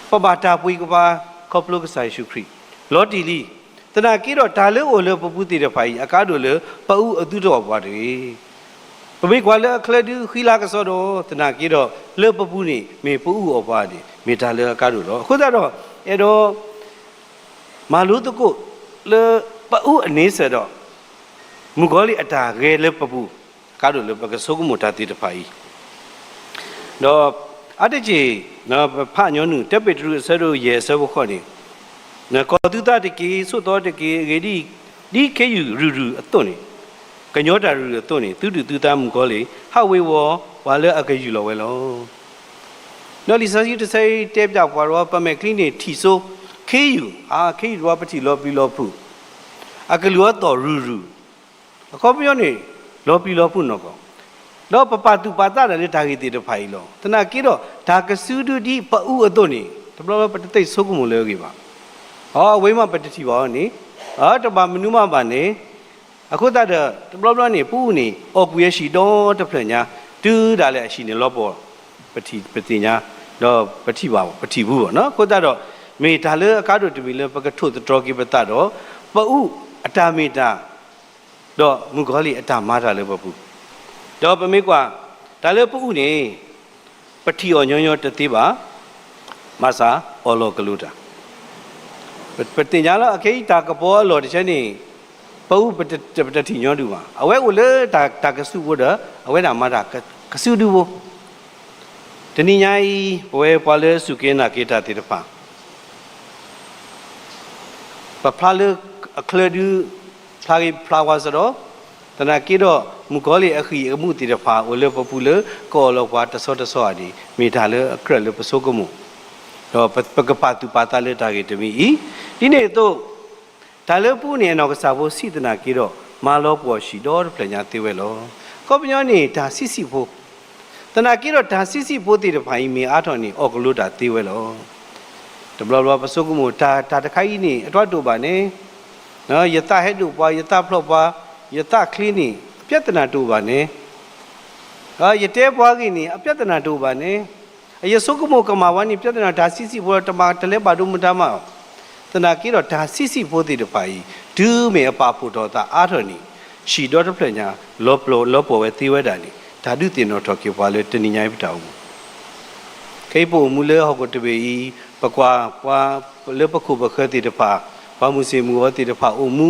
ပဘၣ်တၢ်ပှ့ၤကပၤ ခီဖျိကစၢ်ယ့ၣ်ၡူးခရံာ် လီၤတံၢ်လံ. သနာ်က့ဒီး တၢ်လၢအိၣ်လၢပပူၤသ့ၣ်တဖၣ်အံၤ အကါဒိၣ်လၢပအူအသုတအီၣ်ပှၤတဂ့ၤ. ပမ့ၢ်ကွၢ်လၢအချၢဒုး ဃံလၤကစီဒီး သနာ်က့ဒီး လၢပပူၤန့ၣ် မ့ၢ်ပအူအီၣ်ပှၤန့ၣ် မ့ၢ်တၢ်လၢအကါဒိၣ်လီၤ. အဃိသတးဒီး အဲၣ်ဒိး မၤလိသကိးလၢ ပအူအန့ဆၢၣ်ဒီး မုၣ်ကီၤလံၢ်အတၢ်ဂဲၤလၢပပူၤ အကါဒိၣ်လၢပကဆိကမိၣ်တၢ်သ့ၣ်တဖၣ်အံၤ, ဒီးအါတက့ၢ် ပဖးညီနုၢ် တၢပ့းတရူးအဆၢဒိၣ်ယဲၢ်အဆၢဖိဃိးန့ၣ်, ကီၤသုသးတက့ၢ်, ဆိးသီတက့ၢ်, အဂ့ၢ်ဒ်အံၤ, ဒ်ခ့ယုၢ်ရုၢ်ရုၢ်အသိးန့ၣ်, ကညီတၢ်ရုၢ်ရုၢ်အသိးန့ၣ် သုဒုၣ်သုသးမုၣ်ကီၤလံၢ် ဟးဝ့ၤဝီၤပှၤလၢအကယူၢ်လီၤဝဲလီၤ. ဒီးလံာ်စီဆှံတဆၢအံၤတဲပၠးပှၤဒီး ပမဲာ်ချံန့ၣ်ထံၣ်စိ ခ့ယုၢ်, အါ ခ့ယုၢ်တဝီပထံၣ်လီၤပျံၤလီၤဖုး, အကလုၢ်အသီၣ်ရုၢ်ရုၢ်, အခီပညီန့ၣ် လီၤပျံၤလီၤဖုးနီၢ်ကီၢ်, ဒီးပပာ်သူၣ်ပာ်သးတၢ်လၢတၢ်ဂ့ၢ်သ့ၣ်တဖၣ်အံၤလီၤ. သနာ်က့ဒီး တၢ်ကစုဒုဒ်ပအူအသိးန့ၣ် တဘျီဘျီပတသ့ဆိကမိၣ်လၢအဂ့ၢ်ဘၣ်. အီ အဝဲမးပတထံၣ်ဘၣ်အီၤန့ၣ်, အတဘၣ်မနုၤမးဘၣ်န့ၣ်, အဃိသတးဒီး တဘျီဘျီန့ၣ် ပအူန့ၣ် အီၣ်ကွံာ်အဟံၣ်ဒီတဖျၢၣ်ညါ, တုၤဒၣ်လဲာ်အဟံၣ်န့ၣ်လီၤပှီၢ်, ပထံၣ်ပသ့ၣ်ညါ, ဒီးပထံၣ်ဘၣ် ပထံၣ်ဘူးဘၣ်နီၤ. အဃိသတးဒီး မ့ၢ်တၢ်လၢအကါဒိၣ်တမံၤလၢပကထိၣ်သတြီၤက့ၤပသးဒီး ပအူအတၢ်မ့ၢ်တၢ် ဒီးမုၣ်ကီၤလံၢ်အတၢ်မၤတၢ်လၢပပူၤ, ဒီးပမ့ၢ်ကွၢ် တၢ်လၢပအူန့ၣ် ပထံၣ်အီၤညီညီတသ့ဘၣ်, ဘၣ်ဆၣ်အီၣ်လီၤကလိတၢ်, ပသ့ၣ်ညါလၢအခဲအံၤတၢ်ကပီၤအလီၢ်တဆၢန့ၣ် ပအူပတထံၣ်ညီဒုးဘၣ်, အဝဲအိၣ်လၢတၢ်ကစုၣ်ဖိဒီး အဝဲဒၣ်မၤတၢ်ကစုဒုဖိ တနံၤညါအံၤ ပဝဲပှၤလၢစူၢ်က့ၤနာ်က့ၤတၢ်သ့ၣ်တဖၣ် ပဖျါလၢအချၢဒုး ဖျါဂ့ၤဖျါဝါစ့ၢ်ကီး, သနာ်က့ဒီး မုၣ်ကီၤလံၢ်အဃံၢ်အမူးသ့ၣ်တဖၣ် အိၣ်လၢပပူၤလၢ ကအီၣ်လီၤပှၤတဆီတဆီဧါန့ၣ် မ့ၢ်တၢ်လၢအကြၢးလၢပဆိကမိၣ်, ဒီးပကပာ်သူၣ်ပာ်သးလၢတၢ်ဂ့ၢ်တမံၤအံၤ, ဒ်န့ၣ်အသိး တၢ်လၢပအူန့ၣ် အနီၢ်ကစၢ်ဖိဆံးသနာ်က့ဒီး မၤလီၤပှီၢ်ဟံၣ်ဒီတဖျၢၣ်ညါသ့ဝဲလီၤ. အခီပညီန့ၣ် တၢ်ဆံးဆံးဖိ, သနာ်က့ဒီးတၢ်ဆံးဆံးဖိသ့ၣ်တဖၣ်အံၤ မ့ၢ်အါထီၣ်န့ၣ် အီၣ်ကလိတၢ်သ့ဝဲလီၤ. တဘျီဘျီပဆိကမိၣ် တၢ်တခါအံၤန့ၣ် အတၢ်တိာ်ဘၣ်န့ၣ်, ယသးဟဲဒိၣ်ပှၤ, ယသးဖျိးပှၤ, ယသးချ့န့ၣ် အပြဿနာတအိၣ်ဘၣ်န့ၣ်, ယတဲပှၤဂ့ၢ်န့ၣ် အပြဿနာတအိၣ်ဘၣ်န့ၣ်, ယဆိကမိၣ်ကမၣ်ဝဲန့ၣ် ပြဿနာ တၢ်ဆံးဆံးဖိဒီး တမၤတလဲၤဘၣ်ဒိမတၤမး, သနာ်က့ဒီးတၢ်ဆံးဆံးဖိသ့ၣ်တဖၣ်အံၤ တုၤမ့ၢ်အပာ်ဖှိၣ်ထီၣ်သးအါထီၣ်န့ၣ် ဟံၣ်ဒီတဖျၢၣ်ညါ လီၤပှီၢ်ဝဲသ့ဝဲဒၣ်န့ၣ် တၢ်ဒုးသ့ၣ်နီၣ်ထီၣ်က့ၤပှၤလၢတနံၤညါအံၤပတၢ်အိၣ်မူ, ခဲအံၤပအိၣ်မူလၢဟီၣ်ခိၣ်တဘ့ၣ်အံၤ ပကွၢ်ပှၤလၢပခိၣ်ပဃၢၤသ့ၣ်တဖၣ်, ပှၤမုၢ်ဆ့ၣ်မုၢ်ဂီၤသ့ၣ်တဖၣ်အိၣ်မူ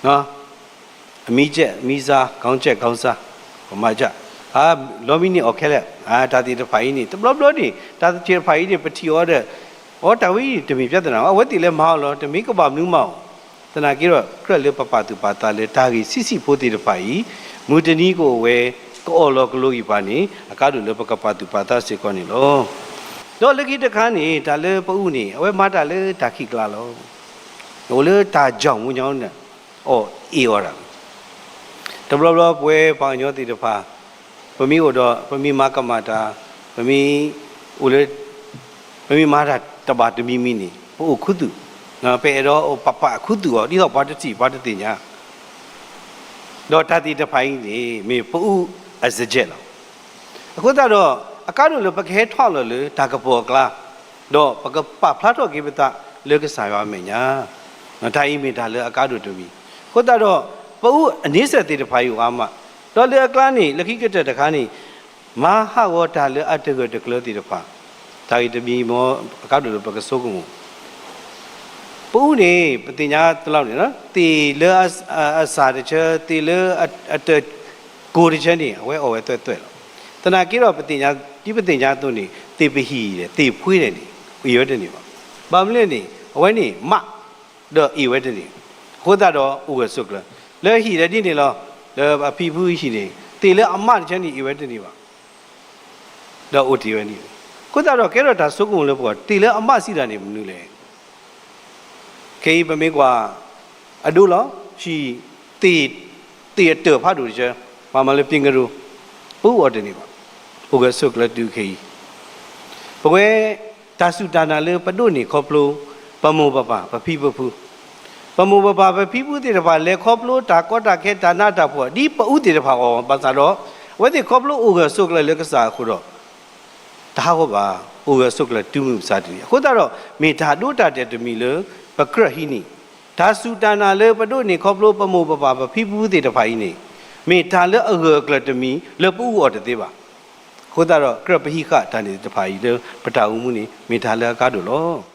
အမံကဲးမံစါ ခေါင်းကဲးခေါင်းစါ ပမၤကဲး လီမံန့ၣ်အီၣ်ခဲလၢာ်, တၢ်သ့ၣ်တဖၣ်အံၤန့ၣ် တဘျီဘျီန့ၣ် တၢ်သ့ၣ်တဖၣ်အံၤန့ၣ် ပထံၣ်အီၤဒီး အီတၢ်ဝဲအံၤတမ့ၢ်ပြဿနာ အဝဲသ့ၣ်လၢမၤအီၤလီၤ တမ့ၢ်ကဘၣ်မနုၤမးအီၤ, သနာ်က့ဒီး ကြၢးလၢပပာ်သူၣ်ပာ်သးလၢတၢ်ဂ့ၢ်ဆံးဆံးဖိသ့ၣ်တဖၣ်အံၤ မုၢ်တနံၤကအိၣ်ဝဲ ကအီၣ်လီၤကလိအံၤပှၤန့ၣ် အကါဒိၣ်လၢပကပာ်သူၣ်ပာ်သးစ့ၢ်ကီးန့ၣ်လီၤ. ဒီးလၢခံတခါန့ၣ် တၢ်လၢပအူန့ၣ် အဝဲမၤတၢ်လၢတၢ်ခံးကျါလီၤ. အိၣ်လၢတၢ်ကၠီၣ်မူညီန့ၣ် အီၣ်အ့ၣ်အီၤတၢ် တဘျီဘျီပဝဲပှၤကညီသ့ၣ်တဖၣ် ပမ့ၢ်အိၣ်ဒီး ပမ့ၢ်မၤကမၣ်တၢ် ပမ့ၢ်အိၣ်လၢ ပမ့ၢ်မၤတၢ်တဘၣ်တမံၤမံၤန့ၣ် ပအိၣ်ခူသူၣ်, ပအဲၣ်ဒိးပပာ်ခူသူၣ်အီၤ ဒ်သိးပှၤတထံၣ်ပှၤတသ့ၣ်ညါ, ဒီးတၢ်သ့ၣ်တဖၣ်အံၤန့ၣ် မ့ၢ်ပအူအစကဲးလီၤ. အဃိသတးဒီး အကါဒိၣ်လၢပကဟဲထီၣ်လီၤလၢတၢ်ကပီၤအကျါ, ဒီးပကပာ်ဖျါထီၣ်က့ၤပသးလၢကစၢ်ယွၤအမဲာ်ညါ, တၢ်အံၤမ့ၢ်တၢ်လၢအကါဒိၣ်တမံၤ, အဃိသတးဒီး ပအူအန့ဆၢၣ်သ့ၣ်တဖၣ်အံၤအိၣ်အါမး, ဒီးလၢအကျါန့ၣ် လၢခံကတၢၢ်တခါန့ၣ် မၤဟးဂီၤတၢ်လၢအတဂၢၢ်တကျၢၤသ့ၣ်တဖၣ်, တၢ်ဂ့ၢ်တမံၤမ့ၢ် အကါဒိၣ်လၢပကဆိကမိၣ် ပအူန့ၣ် ပသ့ၣ်ညါတလီၤန့ၣ် သ့ၣ်လၢအစၢ်တဆၢ သ့ၣ်လၢအတကိၤတဆၢန့ၣ် အဝဲအီၣ်ဝဲသွဲၣ်သွဲၣ်လီၤ. သနာ်က့ဒီး ဒ်ပသ့ၣ်ညါအသိးန့ၣ် သ့ၣ်ပဟံၣ်ဒီး သ့ၣ်ဖှ့ဒီးန့ၣ် အ့ၣ်ဝဲတန့ၢ်ဘၣ်. ဘၣ်မနုၤလဲၣ်န့ၣ် အဝဲန့ၣ်မး ဒီးအ့ၣ်ဝဲတန့ၢ်, အဃိသတးဒီးအိၣ်ဂၢၢ်ဆိးကျၢၤ, လၢဟံၣ်ဒီးဒ်န့ၣ်လီၤ. လၢအဖံဖုဟံၣ်န့ၣ် သ့ၣ်လၢအမးတဆၢန့ၣ် အ့ၣ်ဝဲတန့ၢ်ဘၣ် ဒီးအိၣ်တ့ၢ်ဝဲန့ၣ်, အဃိသတးဒီး ကဲထီၣ်တၢ်ဆိကမိၣ်လၢပဂီၢ် သ့ၣ်လၢအမးစံးတၢ်န့ၣ်မနုၤလဲၣ်. ခဲအံၤပမ့ၢ်ကွၢ် အဒိလီၤ ဟံၣ်သ့ၣ် သ့ၣ်အတၢၢ်ဖးဒိၣ်တဆၢ ပှၤမၤလၢပ့ကရိ ပအူအီၣ်တန့ၢ်ဘၣ်. အိၣ်ဂၢၢ်ဆိးကျၢၤတုၤခဲအံၤ, ပဝဲ တၢ်စူၢ်တၢ်နာ်လၢပဒိးန့ၢ်ခီဖျိ ပမိၢ်ပပၢ်ပဖံပဖု ပမိၢ်ပပၢ်ပဖံပဖုသ့ၣ်တဖၣ် လဲၤခီဖျိတၢ်ကီတၢ်ခဲတၢ်နးတၢ်ဖှီၣ် ဒ်ပအူသ့ၣ်တဖၣ်အဂီၢ် ဘၣ်ဆၣ်ဒီး အဝဲသ့ၣ်ခီဖျိအိၣ်ဂၢၢ်ဆိးကျၢၤလၢကစၢ်အဃိဒီး တဟးဂီၤဘၣ်. အိၣ်ဂၢၢ်ဆိးကျၢၤတုၤမုၢ်မဆါတနံၤ. အဃိသတးဒီး မ့ၢ်တၢ်ဒိတၢ်တဲာ်တမံၤလၢ ပကြၢးဟံးန့ၢ်, တၢ်စူၢ်တၢ်နာ်လၢပဒိးန့ၢ်ခီဖျိပမိၢ်ပပၢ်ပဖံပဖုသ့ၣ်တဖၣ်အံၤန့ၣ်, မ့ၢ်တၢ်လၢအဂၢၢ်အကျၢၤတမံၤလၢပအူအီၣ်တသ့ဘၣ်. အဃိသတးဒီး ကြၢးပဟံးဃာ်တၢ်န့ၣ်သ့ၣ်တဖၣ်အံၤလၢပတၢ်အိၣ်မူန့ၣ် မ့ၢ်တၢ်လၢအကါဒိၣ်လီၤ.